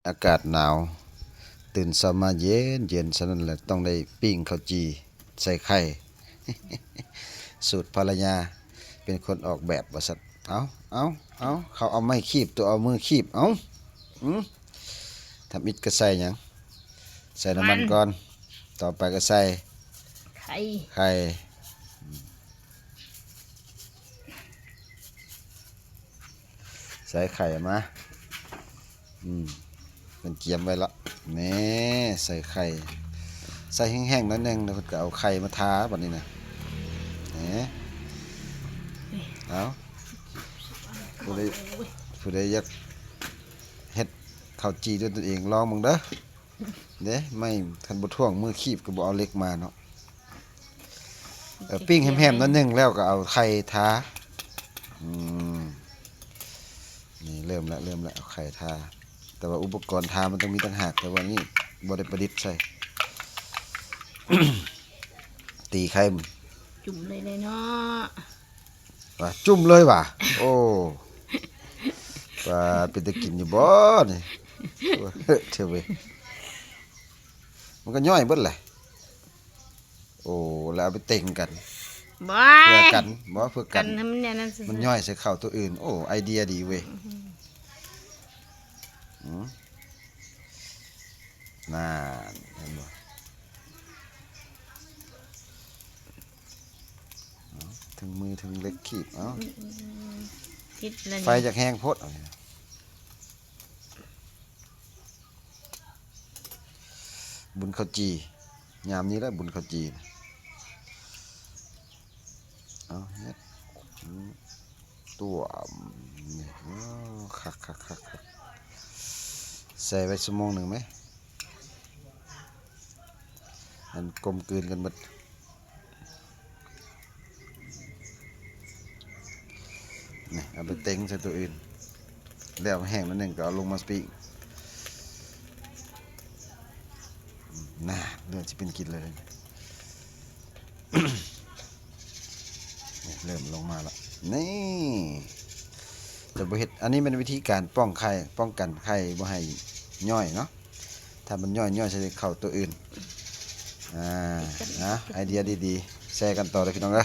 ອາກາດໜາວ ຕື່ນເຊົ້າມາເຢັນໆ ສະນັ້ນແຫຼະ ຕ້ອງໄດ້ປີ້ງເຂົ້າຈີ່ໃສ່ໄຂ່. ສູດພັນລະຍາເປັນຄົນອອກແບບວ່າຊັ້ນ. ເອົາ ເອົາ ເອົາ ເຂົາເອົາໄມ້ຄີບ ຕົວເອົາມືຄີບ. ເອົາ ອື ທຳອິດກໍໃສ່ຫຍັງ? ໃສ່ນ້ຳມັນ ມັນກ່ອນ ຕໍ່ໄປກໍໃສ່ ໄຂ່ ໄຂ່ ໃສ່ໄຂ່ມາ ອືມ ເພິ່ນກຽມໄວ້ລະ ແນ່ ໃສ່ໄຂ່ ໃສ່ແຫ້ງໆ ໜ້ອຍໜຶ່ງ ແລ້ວເພິ່ນກໍເອົາໄຂ່ມາທາບັດນີ້ນະ ແນ່ ເອົາ ຜູ້ໃດ ຜູ້ໃດຢາກເຮັດເຂົ້າຈີ່ດ້ວຍຕົນເອງ ລອງເບິ່ງເດີ. ເດ້ ໄມ້ ຄັນບໍ່ຖ່ວງມືຄີບກໍບໍ່ເອົາເຫຼັກມາເນາະ. ເອີ ປີ້ງແຮມໆ ໜ້ອຍໜຶ່ງ ແລ້ວກໍເອົາໄຂ່ທາ. ອືມ ນີ້ເລີ່ມແລ້ວ ເລີ່ມແລ້ວ ເອົາໄຂ່ທາ ແຕ່ວ່າອຸປະກອນທາມັນຕ້ອງມີຕ່າງຫາກ ແຕ່ວ່ານີ້ບໍ່ໄດ້ປະດິດໃສ່ ຕີໄຂ່ ຈຸ່ມເລີຍເນາະ. ວ່າຈຸ່ມເລີຍຫວາ? ໂອ້ ວ່າເປັນຕາກິນຢູ່ບໍ່ນີ້? ເອີເທເວ ມັນກໍຍ່ອຍເບິດແຫຼະ. ໂອ້ ແລ້ວເອົາໄປເຕັງກັນ ບໍ່ ເພື່ອກັນ ບໍ່ ເພື່ອກັນ ກັນໃຫ້ມັນແນວນັ້ນຊື່ໆ ມັນຍ່ອຍໃສ່ເຂົ້າຕົວອື່ນ. ໂອ້ ໄອເດຍດີເວີຍ. ອືມ ນັ້ນ ເຫັນບໍ່? ເອົາ ເຖິງມືເຖິງເຫຼັກຄີບ ເອົາ ອືມ ຕິດແລ້ວ ໄຟຢາກແຮງໂພດ. ເອົາ ບຸນເຂົ້າຈີ່ ຍາມນີ້ແຫຼະບຸນເຂົ້າຈີ່ນະ. ເອົາ ເຮັດ ອືມ ຕົວມ ນີ້ ໂອ້ ຄັກໆໆ ແຊ່ໄວ້ຊົ່ວໂມງໜຶ່ງໄໝ ໃຫ້ມັນກົມກືນກັນໝົດ. ນີ້ ເອົາໄປເຕັງໃສ່ຕົວອື່ນ ແລ້ວແຫ້ງໜ້ອຍໜຶ່ງກໍເອົາລົງມາປີ້ງ. ນະ ເລີ່ມຊິເປັນກິນແລ້ວເດ້ ນີ້ ເລີ່ມລົງມາລະ ນີ້ ຈະບໍ່ເຮັດ ອັນນີ້ແມ່ນວິທີການປ້ອງໄຂ່ ປ້ອງກັນໄຂ່ບໍ່ໃຫ້ຍ່ອຍເນາະ. ຖ້າມັນຍ່ອຍ ຍ່ອຍໃສ່ເຂົ້າຕົວອື່ນ. ອ່າ ນະ ໄອເດຍດີໆ ແຊກັນຕໍ່ເດີພີ່ນ້ອງເດີ.